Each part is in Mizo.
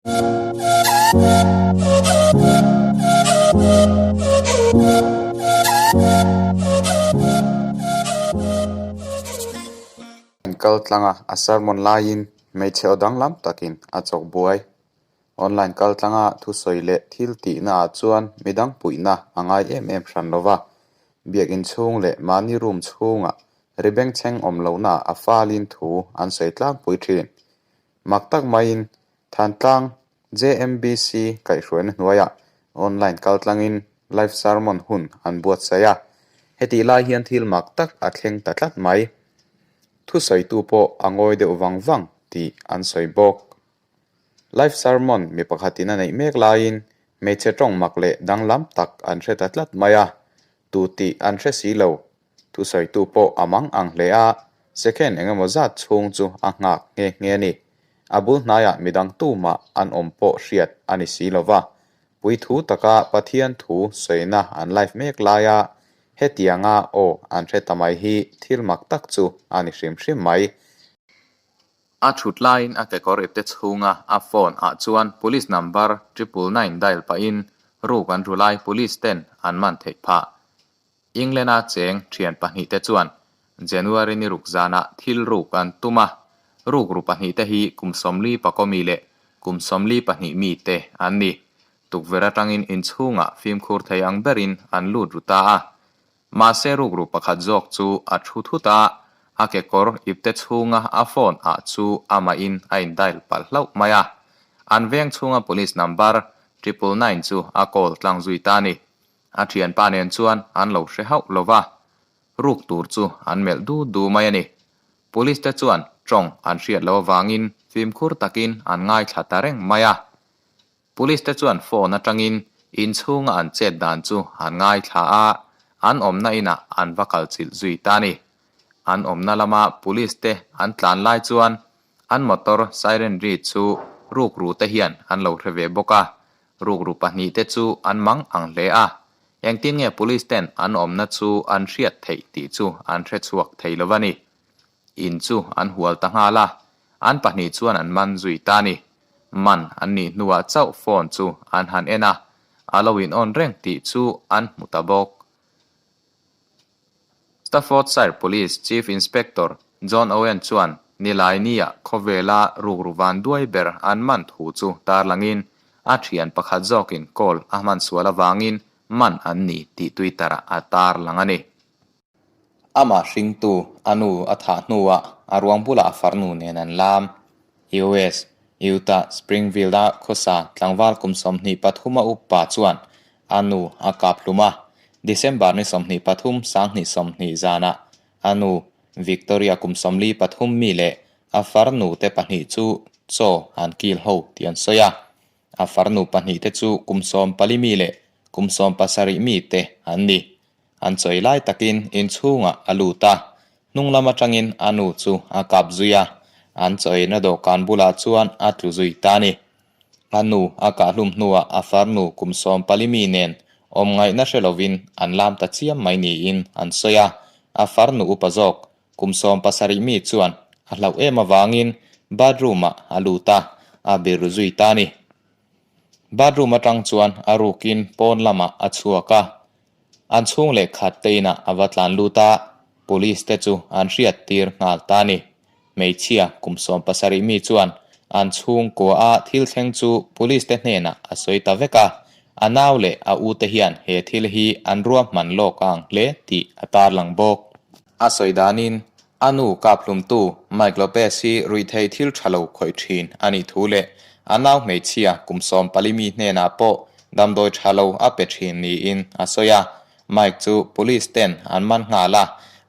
An kal tlang a, a sermon laiin hmeichhe aw danglam takin a chawk buai. Online kal tlanga thusawi leh thil tihna ah chuan midang puihna a ngai em em hran lo va, biakinn chhung leh mahni room chhungah ri bengchheng awm lohna ah a falin thu an sawi tlangpui thin. Mak tak maiin Thantlang JMBC kaihhruaina hnuaiah online kal tlangin live sermon hun an buatsaih a, hetih lai hian thil mak tak a thleng ta tlat mai. Thusawitu pawh a ngawi deuh vang vang tih an sawi bawk. Live sermon mi pakhatin a neih mek laiin hmeichhe tawng mak leh danglam tak an hre ta tlat mai a, tu tih an hre si lo. Thusawitu pawh a mang ang hle a, second eng emaw zat chhung chu a nghak nghe nghe a ni. A bul hnaiah midang tumah an awm pawh hriat a ni si lo va, puithu taka Pathian thu sawina an live mek laia hetianga aw an hre ta mai hi thil mak tak chu a ni hrim hrim mai. A thut laiin a kekawr ipte chhunga a phone ah chuan police number triple nine dial pahin ruk an ru lai police ten an man theih phah. England-a cheng thian pahnihte chuan January ni ruk zanah thil ruk an tum a, rukru pahnihte hi kum sawmli pakawmi leh kum 42 mite an ni. Tukverh atangin inchhungah fimkhur thei ang berin an lut ru ta a. Mahse rukru pakhat zawk chu a thu thut a, a kekawr ipte chhunga a phone ah chu amahin a in dial palh hlauh mai a. An veng chhunga police number triple nine chu a call tlang zui ta a ni. A thianpa nen chuan an lo hre hauh lo va, ruk tur chu an melh du du mai a ni. Police te chuan tawng an hriat loh avangin fimkhur takin an ngaithla ta reng mai a. Police te chuan phone atangin inchhunga an chet dan chu an ngaithla a, an awmna inah an va kal chilh zui ta a ni. An awmna lama police te an tlan lai chuan an motor siren ri chu rukru te hian an lo hre ve bawk a, rukru pahnihte chu an mang ang hle a. Engtin nge police ten an awmna chu an hriat theih tih chu an hre chhuak thei lo a ni. In chu an hual ta nghal a, an pahnih chuan an man zui ta a ni. Man an nih hnuah chauh phone chu an han en a, a lo in on reng tih chu an hmu ta bawk. Staffordshire Police Chief Inspector John Owen chuan Nilaini-ah khawvela rukru van duai ber an man thu chu tarlangin a thian pakhat zawkin call a hman sual avangin man an ni tih Twitter-ah a tarlang a ni. Amah hringtu a nu a thah hnuah a ruang bulah a farnu nen an lam. US, Utah, Springfield-a khawsa tlangval kum 23 a upa chuan a nu a kap hlum a. December ni 23 2020 zanah a nu Victoria kum 43 mi leh a farnu te pahnih chu chaw an kil ho tih an sawi a. A farnu pahnih te chu kum 14 mi leh kum 17 mi te an ni. An chawi lai takin inchhungah a lut a, hnung lam atangin a nu chu a kap zui a, an chawina dawhkan bulah chuan a tlu zui ta a ni. A nu a kahhlum hnuah a farnu kum 14 mi nen awm ngaihna hre lovin an lam ta chiam mai niin an sawi a, a farnu upa zawk kum 17 mi chuan a hlauh em avangin bathroom-ah a lut a, a bir zui ta a ni. Bathroom atang chuan a rukin pawn lamah a chhuak a, An chhung leh khat te inah a va tlan lut a, police te chu an hriat tir nghal ta a ni. Hmeichhia kum 17 mi chuan an chhungkua a thil thleng chu police te hnenah a sawi ta vek a, a nau leh a u te hian he thil hi an ruahman lawk ang hle tih a tarlang bawk. A sawi danin a nu kaphlumtu Mike Lopez hi ruihtheih thil tha lo khawih thin a nih thu leh a nau hmeichhia kum 14 mi hnenah pawh damdawi tha lo a pe thin niin a sawi a. Mike chu police ten an man nghal a,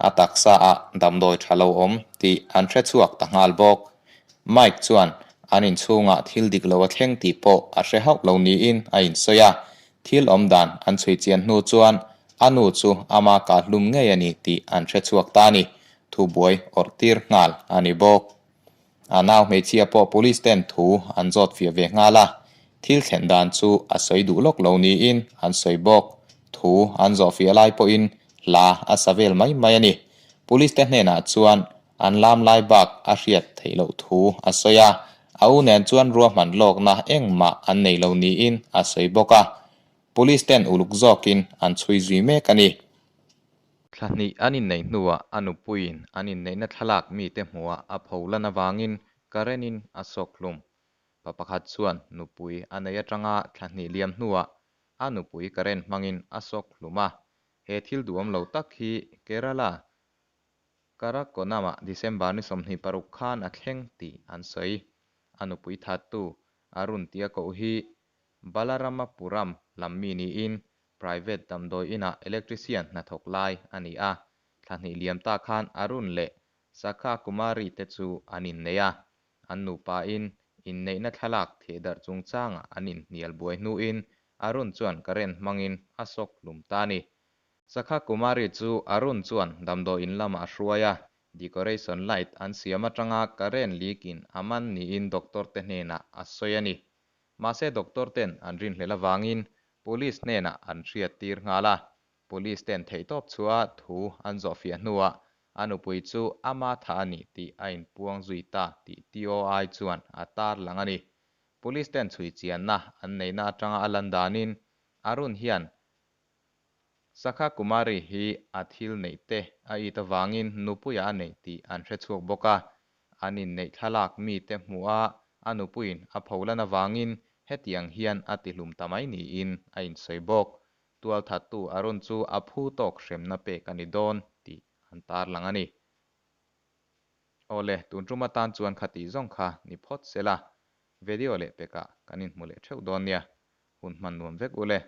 a taksa ah damdawi tha lo awm tih an hre chhuak ta nghal bawk. Mike chuan an inchhungah thil dik lo a thleng tih pawh a hre hauh lo niin a insawi a, Thil awm dan an chhui chian hnu chuan a nu chu ama kahlum ngei a ni tih an hre chhuak ta a ni. Thubuai awrh tir nghal a ni bawk. A nau hmeichhia pawh police ten thu an zawt fiah ve nghal a, thil thlen dan chu a sawi duh lawk lo niin an sawi bawk. Thu an zawh fiah lai pawhin hla a sa vel mai mai a ni. Police te hnenah chuan an lam lai bak a hriat theih loh thu a sawi a. A u nen chuan ruahman lawkna engmah an nei lo niin a sawi bawk a. Police ten uluk zawkin an chhui zui mek a ni. Thla hnih an inneih hnuah a nupuiin an inneihna thlalak mite hmuhah a pho lan avangin Karen-in a sawk hlum. Pa pakhat chuan nupui a nei atanga thla hnih liam hnuah a nupui Karen hmangin a sawk hlum a. He thil duhawm lo tak hi Kerala Karakonam-ah December ni 26 khan a thleng tih an sawi. A nupui thattu Arun tia koh hi Balaramapuram lam mi niin private damdawi inah electrician hnathawk lai a ni a. Thla hnih liam ta khan Arun leh Sakha Kumari te chu an innei a. An nupain inneihna thlalak thehdarh chungchangah an inhnial buai hnuin Arun chuan current hmangin a sawk hlum ta a ni. Sakha Kumari chu Arun chuan damdawi in lamah a hruai a, decoration light an siam atanga current leak in a man niin doctor te hnenah a sawi a ni. Mahse doctor ten an rinhlelh avangin police hnenah an hriat tir nghal a, police ten theihtawp chhuah a thu an zawhfiah hnuah a nupui chu ama thah a ni tih a inpuang zui ta tih TOI chuan a tarlang a ni. Police ten chhui chianna an neihna atanga a lan danin Arun hian Sakha Kumari hi a thil neih te a it avangin nupuia a neih tih an hre chhuak bawk a. An inneih thlalak mite hmuh a, a nupuiin a pholan avangin hetiang hian a tihlum ta mai niin a insawi bawk. Tualthattu Arun chu a phu tawk hremna pek a ni dawn tih an tarlang a ni. Awle, tun tum atan chuan khatih zawng kha ni phawt sela, video leh pekah kan inhmu leh theuh dawn nia. Hun hman nuam vek ule.